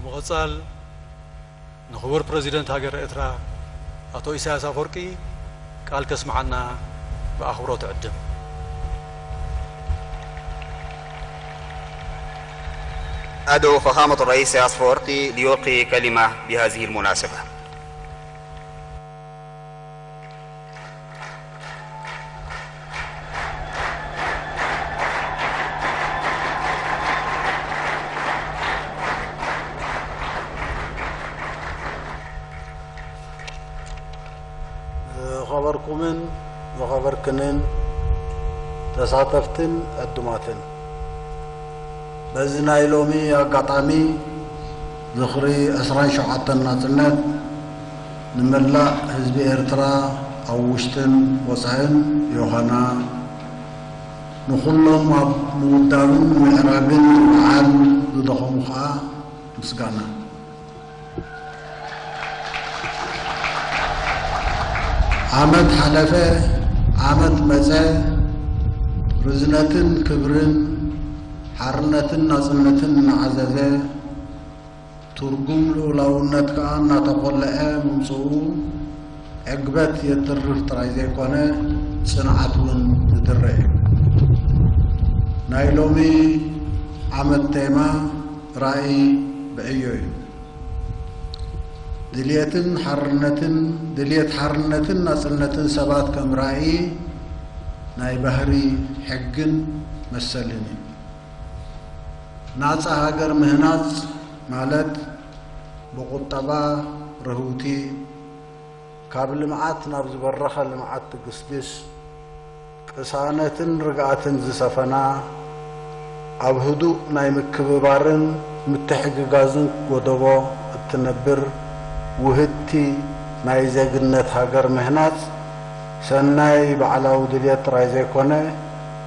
ምቕጻል ንኽቡር ፕረዚደንት ሃገር ኤርትራ ኣቶ ኢሳያስ ኣፈወርቂ ቃል ከስምዓና ብኣኽብሮት እዕድም። أدعو فخامة الرئيس أفورقي ليلقي كلمة بهذه المناسبة. ዝኸበርኩምን ዝኸበርክንን ተሳተፍትን ዕዱማትን፣ በዚ ናይ ሎሚ ኣጋጣሚ ዝኽሪ ዕስራን ሸውዓተን ናጽነት ንመላእ ህዝቢ ኤርትራ ኣብ ውሽጥን ወጻእን ዮሃና፣ ንኹሎም ኣብ ምውዳብን ምዕራብን በዓል ዝደኸሙ ኸኣ ምስጋና። ዓመት ሓለፈ፣ ዓመት መጸ፣ ርዝነትን ክብርን ሓርነትን ናጽነትን እናዓዘዘ፣ ትርጉም ልኡላውነት ከኣ እናተኾለዐ ምምጽኡ፣ ዕግበት የትርፍ ጥራይ ዘይኮነ፣ ጽንዓት እውን ዝድረ እዩ። ናይ ሎሚ ዓመት ቴማ ራእይ ብዕዮ እዩ። ድልየትን ሓርነትን፣ ድልየት ሓርነትን ናጽነትን ሰባት ከም ራእይ ናይ ባህሪ ሕግን መሰልን እዩ። ናጻ ሃገር ምህናጽ ማለት ብቁጠባ ርህውቲ፣ ካብ ልምዓት ናብ ዝበረኸ ልምዓት ትግስግስ፣ ቅሳነትን ርግኣትን ዝሰፈና፣ ኣብ ህዱእ ናይ ምክብባርን ምትሕግጋዝን ጎደቦ እትነብር ውህድቲ ናይ ዜግነት ሃገር ምህናጽ፣ ሰናይ ባዕላዊ ድልየት ጥራይ ዘይኮነ፣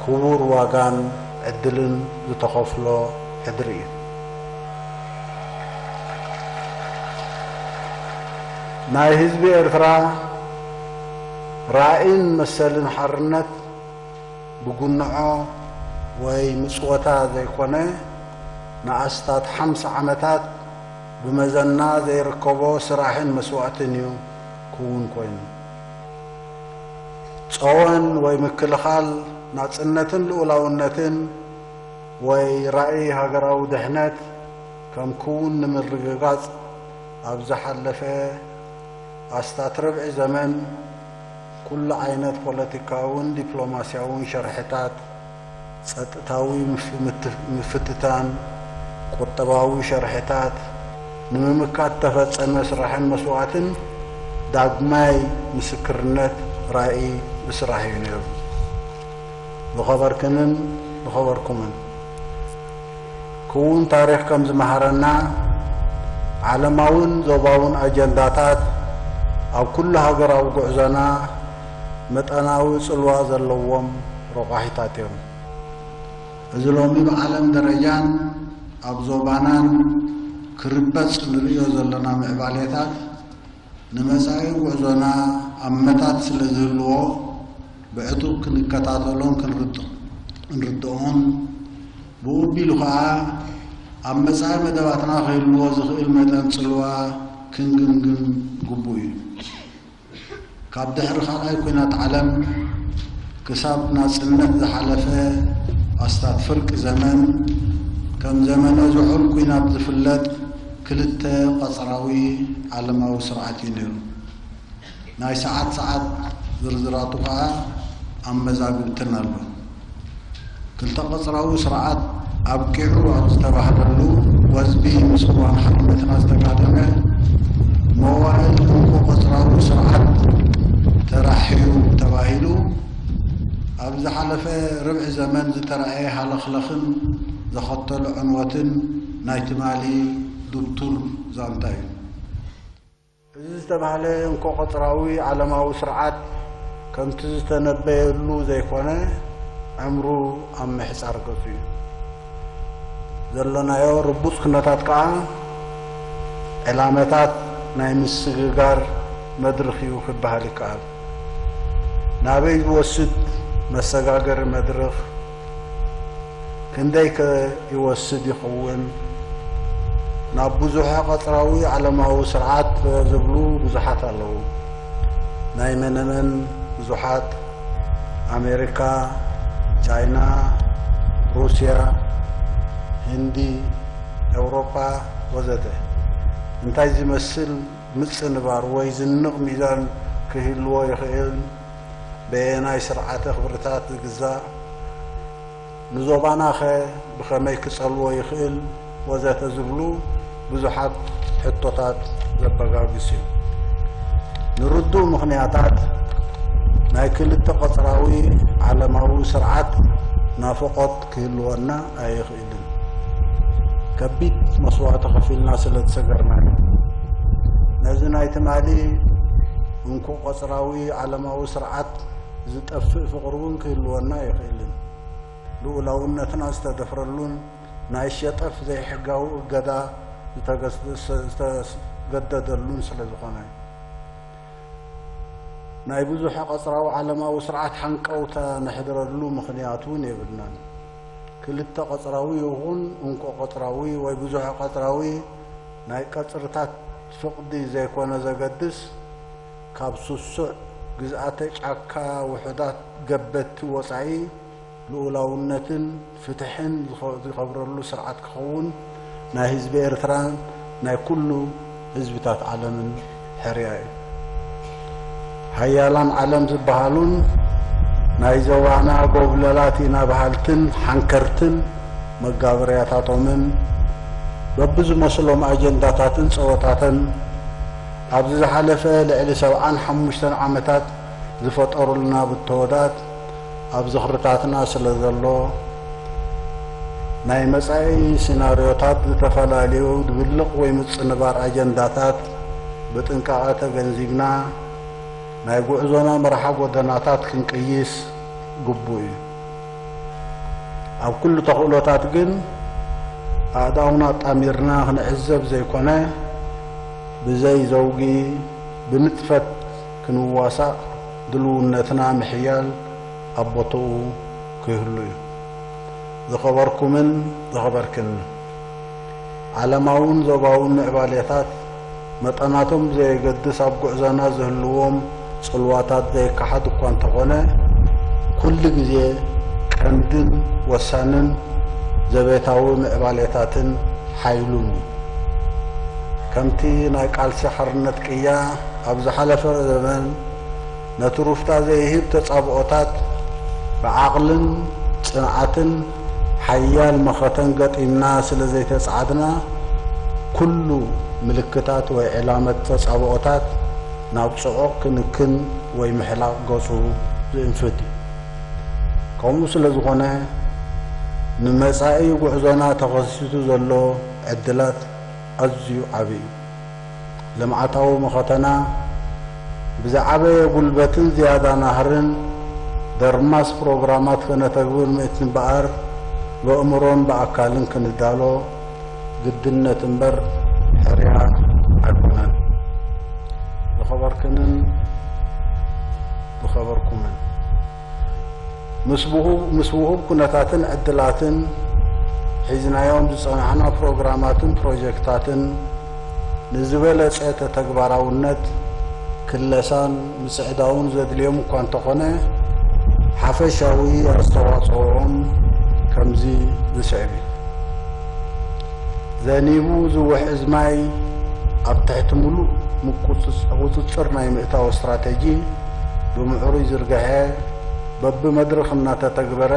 ክቡር ዋጋን ዕድልን ዝተኸፍሎ ሕድሪ እዩ። ናይ ህዝቢ ኤርትራ ራእይን መሰልን ሓርነት ብጉንዖ ወይ ምጽወታ ዘይኮነ፣ ንኣስታት ሓምሳ ዓመታት ብመዘና ዘይርከቦ ስራሕን መስዋእትን እዩ ክውን ኮይኑ። ጸወን ወይ ምክልኻል ናጽነትን ልኡላውነትን ወይ ራእይ ሃገራዊ ድሕነት ከም ክውን ንምርግጋጽ፣ ኣብ ዝሓለፈ ኣስታት ርብዒ ዘመን፣ ኩሉ ዓይነት ፖለቲካውን ዲፕሎማስያውን ሸርሕታት፣ ጸጥታዊ ምፍ-፣ ምት-፣ ምፍትታን፣ ቁጠባዊ ሸርሕታት ንምምካት ተፈጸመ ስራሕን መስዋእትን ዳግማይ ምስክርነት ራእይ ብስራሕ እዩ ነይሩ። ዝኸበርክንን ዝኸበርኩምን፣ ክውን ታሪኽ ከም ዝመሃረና፣ ዓለማውን ዞባውን ኣጀንዳታት ኣብ ኩሉ ሃገራዊ ጉዕዞና መጠናዊ ጽልዋ ዘለዎም ረቋሒታት እዮም። እዚ ሎሚ ብዓለም ደረጃን ኣብ ዞባናን ክርበጽ ንርእዮ ዘለና ምዕባሌታት፣ ንመጻኢ ጉዕዞና ኣመታት ስለ ዝህልዎ፣ ብዕቱብ ክንከታተሎን ክንርድ-፣ ክንርድኦን፣ ብኡ ኣቢሉ ኸኣ ኣብ መጻኢ መደባትና ክህልዎ ዝኽእል መጠን ጽልዋ ክንግምግም ግቡእ እዩ። ካብ ድሕሪ ካልኣይ ኲናት ዓለም ክሳብ ናጽነት ዝሓለፈ ኣስታት ፍርቂ ዘመን፣ ከም ዘመነ ዝሑል ኲናት ዝፍለጥ ክልተ ቀጽራዊ ዓለማዊ ስርዓት እዩ ነይሩ። ናይ ሰዓት ሰዓት ዝርዝራቱ ከኣ ኣብ መዛግብትና ኣሎ። ክልተ ቀጽራዊ ስርዓት ኣብቂዑ ኣብ ዝተባህለሉ፣ ወዝቢ ምስ እዋን ሓርነትና ዝተጋጠመ፣ መዋእል እንኮ ቀጽራዊ ስርዓት ተራሕዩ ተባሂሉ። ኣብ ዝሓለፈ ርብዒ ዘመን ዝተራእየ ሃለኽለኽን ዘኸተሎ ዕንወትን ናይ ትማሊ ዱብቱር ዛንታ እዩ። እዚ ዝተባህለ እንኮ ቀጽራዊ ዓለማዊ ስርዓት ከምቲ ዝተነበየሉ ዘይኮነ፣ ዕምሩ ኣብ ምሕጻር ገጹ እዩ። ዘሎናዮ ርቡጽ ኩነታት ከኣ ዕላመታት ናይ ምስግጋር መድርኽ እዩ ክበሃል ይከኣል። ናበይ ዝወስድ መሰጋገሪ መድርኽ? ክንደይከ ይወስድ ይኸውን? ናብ ብዙሐ ቀጽራዊ ዓለማዊ ስርዓት ዝብሉ ብዙሓት ኣለዉ። ናይ መነመን ብዙሓት፣ ኣሜሪካ፣ ቻይና፣ ሩስያ፣ ህንዲ፣ ኤውሮጳ ወዘተ። እንታይ ዝመስል ምጽንባር ወይ ዝንቕ ሚዛን ክህልዎ ይኽእል? በየናይ ስርዓተ ክብርታት ዝግዛእ? ንዞባናኸ ብኸመይ ክጸልዎ ይኽእል? ወዘተ ዝብሉ ብዙሓት ሕቶታት ዘበጋግስ እዩ። ንርዱእ ምኽንያታት ናይ ክልተ ቀጽራዊ ዓለማዊ ስርዓት ናፍቖት ክህልወና ኣይኽእልን። ከቢድ መስዋእቲ ከፊልና ስለ ዝሰገርና እዩ። ነዚ ናይ ትማሊ እንኮ ቀጽራዊ ዓለማዊ ስርዓት ዝጠፍእ ፍቕሪ እውን ክህልወና ኣይኽእልን። ልኡላውነትና ዝተደፍረሉን ናይ ሸጠፍ ዘይሕጋዊ እገዳ ዝተገስ-፣ ዝተገደደሉን ስለ ዝኾነ። ናይ ብዙሕ ቀጽራዊ ዓለማዊ ስርዓት ሃንቀውታ ነሕድረሉ ምኽንያት እውን የብልናን። ክልተ ቀጽራዊ ይኹን እንኮ ቀጽራዊ ወይ ብዙሕ ቀጽራዊ ናይ ቀጽርታት ፍቕዲ ዘይኮነ ዘገድስ፣ ካብ ስሱዕ ግዝኣተ ጫካ ውሑዳት ገበቲ ወጻኢ ልኡላውነትን ፍትሕን ዝኸ-፣ ዝኸብረሉ ስርዓት ክኸውን ናይ ህዝቢ ኤርትራን ናይ ኩሉ ህዝብታት ዓለምን ሕርያ እዩ። ሃያላን ዓለም ዝበሃሉን ናይ ዞባና ጎብለላት ኢና በሃልትን ሓንከርትን መጋበርያታቶምን በብዝመስሎም ኣጀንዳታትን ጸወታተን ኣብዚ ዝሓለፈ ልዕሊ ሰብዓን ሓሙሽተን ዓመታት ዝፈጠሩልና ብተወዳት ኣብ ዝኽርታትና ስለ ዘሎ፣ ናይ መጻኢ ሲናርዮታት ዝተፈላለዩ ድብልቕ ወይ ምጽንባር ኣጀንዳታት ብጥንቃቐ ተገንዚብና፣ ናይ ጉዕዞና መርሓ ጎደናታት ክንቅይስ ግቡእ እዩ። ኣብ ኩሉ ተኽእሎታት ግን ኣእዳውና ኣጣሚርና ክንዕዘብ ዘይኮነ፣ ብዘይ ዘውጊ ብንጥፈት ክንዋሳእ ድልውነትና ምሕያል ኣብ ቦትኡ ክህሉ እዩ። ዝኸበርኩምን ዝኸበርክን፣ ዓለማውን ዞባውን ምዕባሌታት መጠናቶም ብዘየገድስ ኣብ ጉዕዞና ዝህልዎም ጽልዋታት ዘይከሓድ እኳ እንተኾነ፣ ኩሉ ግዜ ቀንድን ወሳንን ዘቤታዊ ምዕባሌታትን ሓይሉን እዩ። ከምቲ ናይ ቃልሲ ሓርነት ቅያ ኣብ ዝሓለፈ ዘመን ነቲ ሩፍታ ዘይህብ ተጻብኦታት ብዓቕልን ጽንዓትን ሓያል መኸተን ገጢምና ስለ ዘይተጻዓድና፣ ኩሉ ምልክታት ወይ ዕላመት ተጻብኦታት ናብ ጽዑቕ ክንክን ወይ ምሕላቕ ገጹ ዝእንፍት እዩ። ከምኡ ስለ ዝኾነ፣ ንመጻኢ ጉዕዞና ተኸሲቱ ዘሎ ዕድላት ኣዝዩ ዓቢ እዩ። ልምዓታዊ መኸተና ብዝዓበየ ጉልበትን ዝያዳ ናህርን ደርማስ ፕሮግራማት ከነተግብር ምእንቲ እምበኣር፣ በእምሮን ብኣካልን ክንዳሎ ግድነት እምበር ሕርያ ኣይኮነን። ዝኸበርክንን ዝኸበርኩምን፣ ምስ ውሁብ፣ ምስ ውሁብ ኩነታትን ዕድላትን ሒዝናዮም ዝጸናሕና ፕሮግራማትን ፕሮጀክታትን ንዝበለጸ ተተግባራውነት ክለሳን ምጽዕዳውን ዘድልዮም እኳ እንተኾነ፣ ሓፈሻዊ ኣስተዋጽኦኦም ከምዚ ዝስዕብ እዩ። ዘኒቡ ዝውሕዝ ማይ ኣብ ትሕቲ ምሉእ ምቁጽጽ-፣ ቁጽጽር ናይ ምእታው ስትራተጂ ብምዕሩይ ዝርግሐ፣ በብመድረኽ እናተተግበረ፣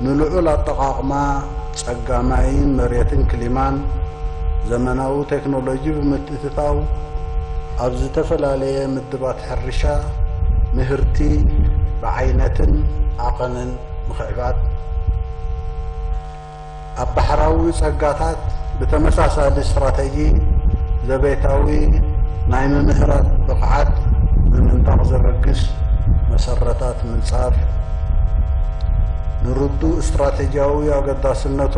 ንልዑል ኣጠቓቕማ ጸጋ ማይን መሬትን ክሊማን ዘመናዊ ቴክኖሎጂ ብምትእትታው፣ ኣብ ዝተፈላለየ ምድባት ሕርሻ ምህርቲ ብዓይነትን ዓቐንን ምኽዕባት፣ ኣብ ባሕራዊ ጸጋታት ብተመሳሳሊ ስትራተጂ ዘቤታዊ ናይ ምምህራት ብቕዓት ንምንጣቕ ዘበግስ መሰረታት ምንጻፍ፣ ንርዱእ ስትራተጂያዊ ኣገዳስነቱ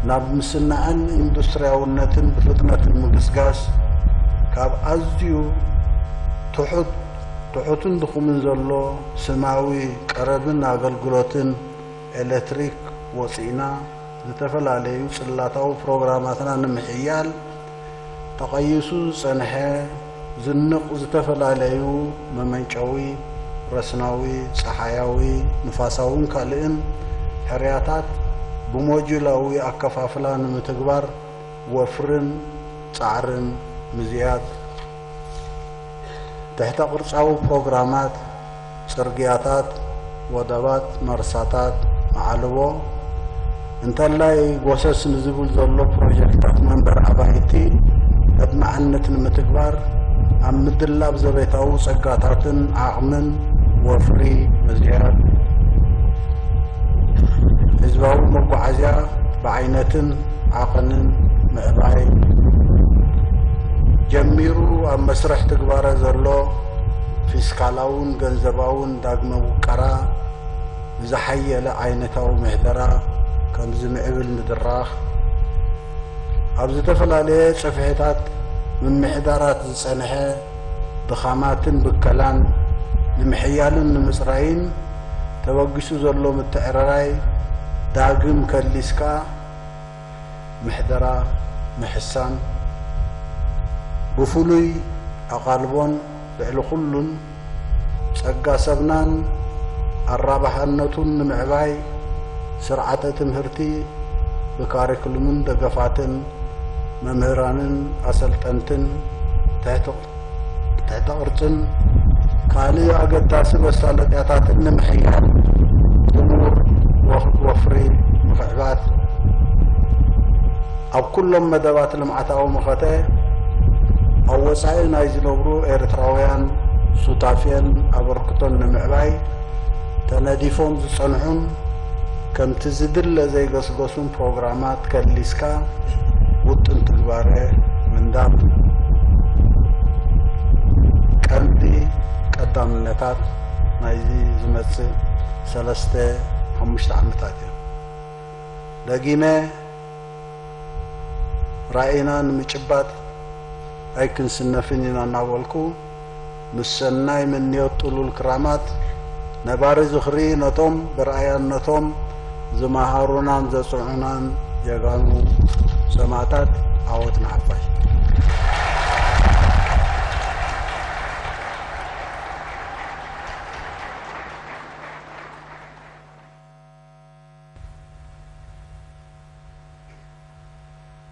ናብ ምስናዕን ኢንዱስትሪያውነትን ብፍጥነት ንምግስጋስ፣ ካብ ኣዝዩ ትሑት፣ ትሑትን ድኹምን ዘሎ ስማዊ ቀረብን ኣገልግሎትን ኤሌክትሪክ ወጺእና፣ ዝተፈላለዩ ጽላታዊ ፕሮግራማትና ንምሕያል ተቐይሱ ዝጸንሐ ዝንቕ ዝተፈላለዩ መመንጨዊ፣ ረስናዊ፣ ጸሓያዊ፣ ንፋሳውን ካልእን ሕርያታት ብሞጁላዊ ኣከፋፍላ ንምትግባር ወፍርን ጻዕርን ምዝያድ፣ ትሕተ ቅርጻዊ ፕሮግራማት፣ ጽርግያታት፣ ወደባት፣ መርሳታት፣ መዓልቦ፣ እንተላይ ጎሰስ ንዝብል ዘሎ ፕሮጀክታት መንበሪ ኣባይቲ ኣድማዕነት ንምትግባር ኣብ ምድላብ ዘቤታዊ ጸጋታትን ዓቕምን ወፍሪ ምዝያድ፣ ህዝባዊ መጓዓዝያ ብዓይነትን ዓቐንን ምዕባይ፣ ጀሚሩ ኣብ መስርሕ ትግባረ ዘሎ ፊስካላውን ገንዘባውን ዳግመ ውቀራ ብዝሓየለ ዓይነታዊ ምሕደራ ከም ዝምዕብል ምድራኽ፣ ኣብ ዝተፈላለየ ጽፍሕታት ምምሕዳራት ዝጸንሐ ድኻማትን ብከላን ንምሕያልን ንምጽራይን ተበጊሱ ዘሎ ምትዕርራይ ዳግም ከሊስካ ምሕደራ ምሕሳን፣ ብፍሉይ ኣቓልቦን ልዕሊ ኩሉን ጸጋ ሰብናን ኣራባሕነቱን ንምዕባይ ስርዓተ ትምህርቲ ብካሪክሉምን ደገፋትን መምህራንን ኣሰልጠንትን ትሕቲ ትሕተ ቅርጽን ካልእ ኣገዳሲ መሳለጥያታትን ንምሕያል ጥሙር ወ- ወፍሪ ምኽዕባት፣ ኣብ ኩሎም መደባት ልምዓታዊ መኸተ ኣብ ወጻኢ ናይ ዝነብሩ ኤርትራውያን ሱታፌን ኣበርክቶን ንምዕባይ ተነዲፎም ዝጸንሑን ከምቲ ዝድለ ዘይገስገሱን ፕሮግራማት ከሊስካ ውጥን ትግባረ ምንዳፍ ቀንዲ ቀዳምነታት ናይዚ ዝመጽእ ሰለስተ ሓሙሽተ ዓመታት እዮም። ደጊመ ራእይና ንምጭባጥ ኣይክንስነፍን ኢና እናበልኩ፣ ምስ ሰናይ ምንዮት ጥሉል ክራማት ነባሪ ዝኽሪ ነቶም ብርኣያነቶም ዝመሃሩናን ዘጽንዑናን ጀጋኑ ሰማእታት ዓወት ንሓፋሽ።